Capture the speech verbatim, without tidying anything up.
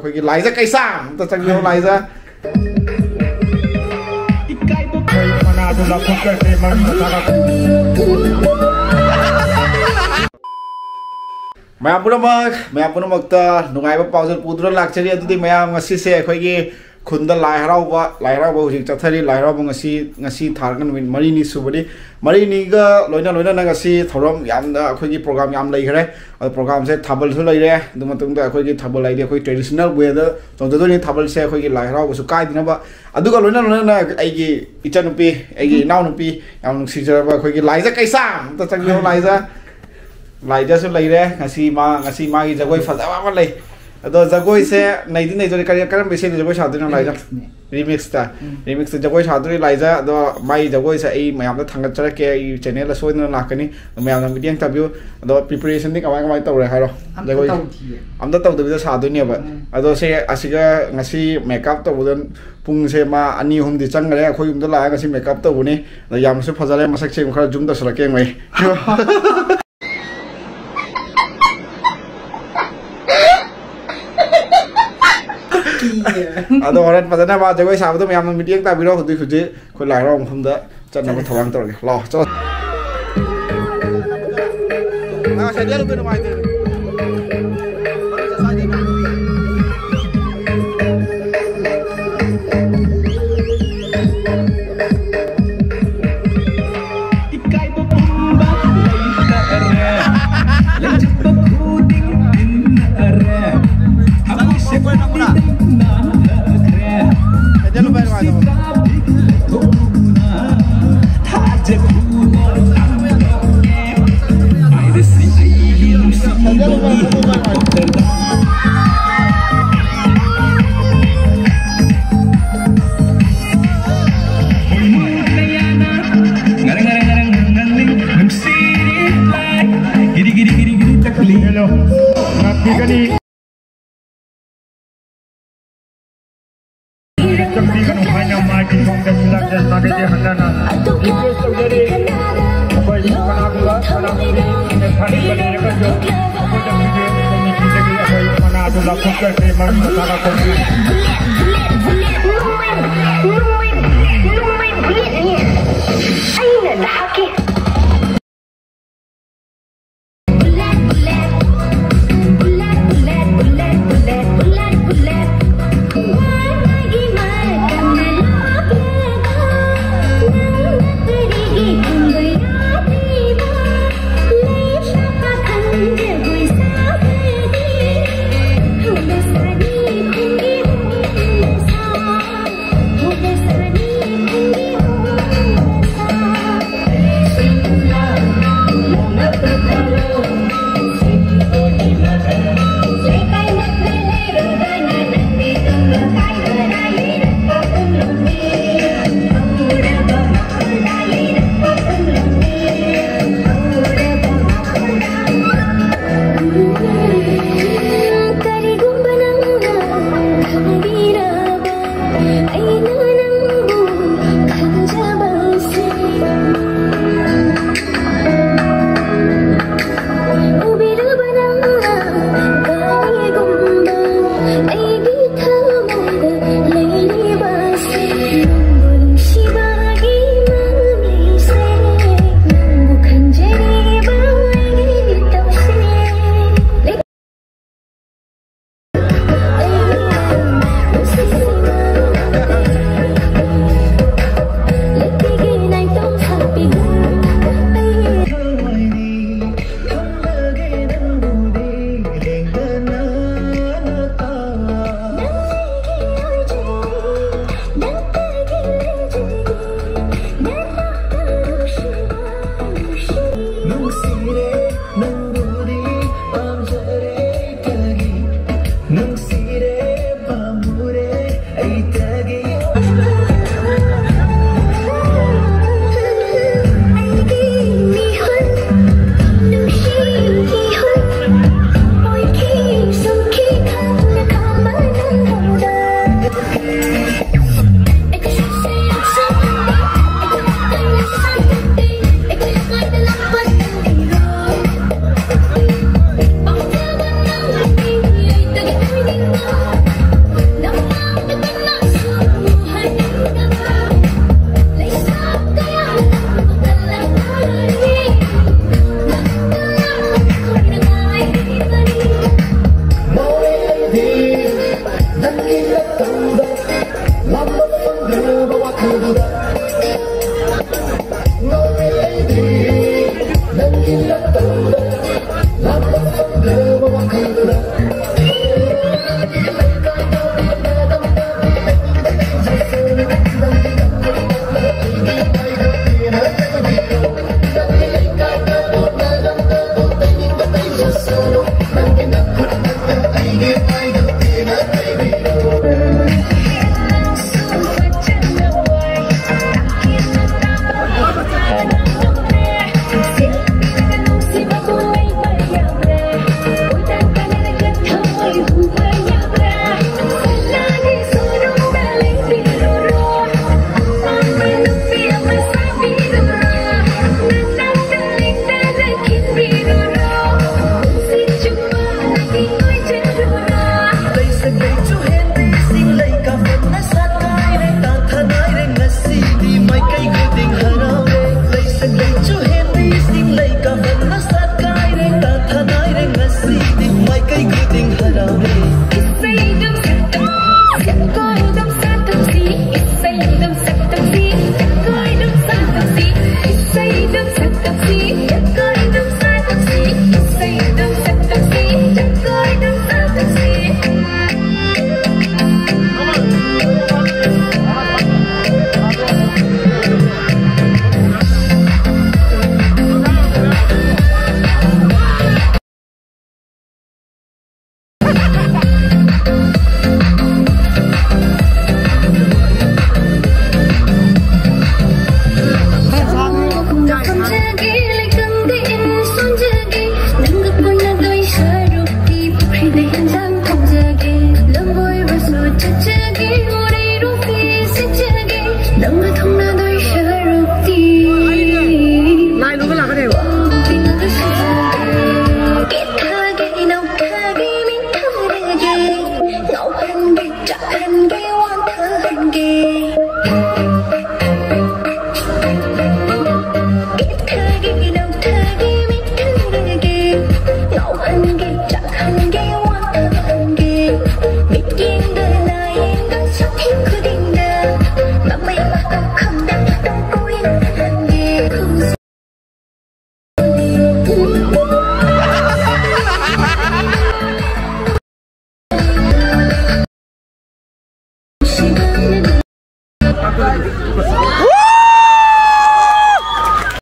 ꯑꯩꯈꯣꯏꯒꯤ ꯂꯥꯏꯖ ꯀꯩꯁꯥ ꯑꯝꯇ ꯆꯪꯕꯤꯔꯣ, ꯂꯥꯏꯖ꯫ ꯃꯌꯥꯝ ꯄꯨꯝꯅꯃꯛ, ꯃꯌꯥꯝ ꯄꯨꯝꯅꯃꯛꯇ ꯅꯨꯡꯉꯥꯏꯕ ꯄꯥꯎꯖꯦꯜ ꯄꯨꯗꯨꯅ ꯂꯥꯛꯆꯔꯤ꯫ ꯑꯗꯨꯗꯤ ꯃꯌꯥꯝ, ꯉꯁꯤꯁꯦ ꯑꯩꯈꯣꯏꯒꯤ ꯈꯨꯟꯗ ꯂꯥꯏ ꯍꯔꯥꯎꯕ, ꯂꯥꯏ ꯍꯔꯥꯎꯕ ꯍꯧꯖꯤꯛ ꯆꯠꯊꯔꯤ꯫ ꯂꯥꯏ ꯍꯔꯥꯎꯕ ꯉꯁꯤ, ꯉꯁꯤ ꯊꯥꯔꯒ ꯅꯨꯃꯤꯠ ꯃꯔꯤꯅꯤ ꯁꯨꯕꯅꯤ꯫ ꯃꯔꯤꯅꯤꯒ ꯂꯣꯏꯅ ꯂꯣꯏꯅꯅ ꯉꯁꯤ ꯊꯧꯔꯝ ꯌꯥꯝꯅ, ꯑꯩꯈꯣꯏꯒꯤ ꯄ꯭ꯔꯣꯒ꯭ꯔꯥꯝ ꯌꯥꯝ ꯂꯩꯈ꯭ꯔꯦ꯫ ꯑꯗꯣ ꯄ꯭ꯔꯣꯒ꯭ꯔꯥꯝꯁꯦ ꯊꯥꯕꯜꯁꯨ ꯂꯩꯔꯦ꯫ ꯑꯗꯨ ꯃꯇꯨꯡꯗ ꯑꯩꯈꯣꯏꯒꯤ ꯊꯥꯕꯜ ꯍꯥꯏꯗꯤ ꯑꯩꯈꯣꯏ ꯇ꯭ꯔꯦꯗꯤꯁꯅꯦꯜ ꯋꯦꯗ ꯇꯧꯖꯗꯣꯏꯅꯤ ꯊꯥꯕꯜꯁꯦ, ꯑꯩꯈꯣꯏꯒꯤ ꯂꯥꯏ ꯍꯔꯥꯎꯕꯁꯨ ꯀꯥꯏꯗꯅꯕ꯫ ꯑꯗꯨꯒ ꯂꯣꯏꯅ ꯂꯣꯏꯅꯅ ꯑꯩꯒꯤ ꯏꯆꯟꯅꯨꯄꯤ, ꯑꯩꯒꯤ ꯏꯅꯥꯎꯅꯨꯄꯤ, ꯌꯥꯝ ꯅꯨꯡꯁꯤꯖꯔꯕ ꯑꯩꯈꯣꯏꯒꯤ ꯂꯥꯏꯖ ꯀꯩꯁꯥ, ꯑꯝꯇ ꯆꯪꯕꯤꯌꯣ ꯂꯥꯏꯖ꯫ ꯂꯥꯏꯖꯁꯨ ꯂꯩꯔꯦ꯫ ꯉꯁꯤ ꯃꯥ, ꯉꯁꯤ ꯃꯥꯒꯤ ꯖꯒꯣꯏ ꯐꯖꯕ ꯑꯃ ꯂꯩ꯫ ꯑꯗꯣ ꯖꯒꯣꯏꯁꯦ ꯅꯩꯗꯤ ꯅꯩꯗꯣꯏꯅꯦ꯫ ꯀꯔꯤ, ꯀꯔꯝꯕ ꯏꯁꯩꯗ ꯖꯒꯣꯏ ꯁꯥꯗꯣꯏꯅꯣ ꯂꯥꯏꯖ? ꯔꯤꯃꯤꯛꯁꯇ꯫ ꯔꯤꯃꯤꯛꯁꯇ ꯖꯒꯣꯏ ꯁꯥꯗꯣꯔꯤ ꯂꯥꯏꯖ꯫ ꯑꯗꯣ ꯃꯥꯏ ꯖꯒꯣꯏꯁꯦ ꯑꯩ ꯃꯌꯥꯝꯗ ꯊꯥꯡꯒꯠꯆꯔꯛꯀꯦ꯫ ꯑꯩ ꯆꯦꯅꯦꯜꯗ ꯁꯣꯏꯗꯅ ꯂꯥꯛꯀꯅꯤ꯫ ꯑꯗꯣ ꯃꯌꯥꯝꯅ ꯃꯤꯠꯌꯦꯡ ꯇꯥꯕꯤꯌꯨ꯫ ꯑꯗꯣ ꯄ꯭ꯔꯤꯄꯦꯔꯦꯁꯟꯗꯤ ꯀꯃꯥꯏ ꯀꯃꯥꯏ ꯇꯧꯔꯦ ꯍꯥꯏꯔꯣ? ꯑꯝꯇ ꯖꯒꯣꯏ ꯇꯧꯗꯤꯌꯦ꯫ ꯑꯝꯇ ꯇꯧꯗꯕꯤꯗ ꯁꯥꯗꯣꯏꯅꯦꯕ꯫ ꯎꯝ꯫ ꯑꯗꯣ ꯁꯦ, ꯑꯁꯤꯒ ꯉꯁꯤ ꯃꯦꯀꯞ ꯇꯧꯕꯗ ꯄꯨꯡꯁꯦ ꯃꯥ ꯑꯅꯤ ꯑꯍꯨꯝꯗꯤ ꯆꯪꯈ꯭ꯔꯦ꯫ ꯑꯩꯈꯣꯏ ꯌꯨꯝꯗ ꯂꯥꯛꯑꯒ ꯉꯁꯤ ꯃꯦꯀꯞ ꯇꯧꯕꯅꯤ꯫ ꯑꯗꯣ ꯌꯥꯝꯅꯁꯨ ꯐꯖꯔꯦ꯫ ꯃꯁꯛꯁꯦ ꯑꯃꯨꯛ ꯈꯔ ꯖꯨꯝ ꯇꯧꯁꯜꯂꯛꯀꯦ ꯌꯦꯡꯉꯣ ꯑꯩ꯫ ꯑꯗꯣ ꯍꯣꯔꯦꯟ ꯐꯖꯅ ꯃꯥ ꯖꯒꯣꯏ ꯁꯥꯕꯗꯣ ꯃꯌꯥꯝꯅ ꯃꯤꯠꯌꯦꯡ ꯇꯥꯕꯤꯔꯣ꯫ ꯍꯧꯖꯤꯛ ꯍꯧꯖꯤꯛ ꯑꯩꯈꯣꯏ ꯂꯥꯏ ꯍꯔꯥꯎꯕ ꯃꯐꯝꯗ ꯆꯠꯅꯕ ꯊꯧꯔꯥꯡ ꯇꯧꯔꯒꯦ꯫ ꯂꯥꯛꯑꯣ, ꯆꯠꯂꯣ꯫ ꯑ, ꯁꯦ, ꯂꯦꯞꯄꯨ, ꯅꯨꯡꯉꯥꯏꯇꯦ꯫ ꯏꯀꯥꯏꯕ ꯄꯨꯝꯕ ꯂꯩꯇꯔꯦ, ꯂꯩꯆꯠꯄ ꯈꯨꯗꯤꯡ ꯏꯟꯅꯔꯦ, ꯊꯃꯣꯏꯁꯦ ꯅꯥꯟꯅꯔꯦ꯫ ꯊꯥꯖꯕꯅ ꯍꯥꯏꯔꯁꯤ ꯑꯩꯒꯤ ꯅꯨꯡꯁꯤꯕꯒꯤ ꯗꯣꯛꯇꯔꯗ꯫ ꯂꯥꯞꯊꯣꯛꯆꯈ꯭ꯔꯦ ꯃꯔꯝ ꯃꯊꯥꯒ ꯀꯣꯡꯕꯤ꯫ ꯑꯩꯅ ꯅꯍꯥꯛꯀꯤ ꯍꯟꯒꯦ, ꯆꯠꯍꯟꯒꯦ, ꯋꯥꯟꯊꯍꯟꯒꯦ꯫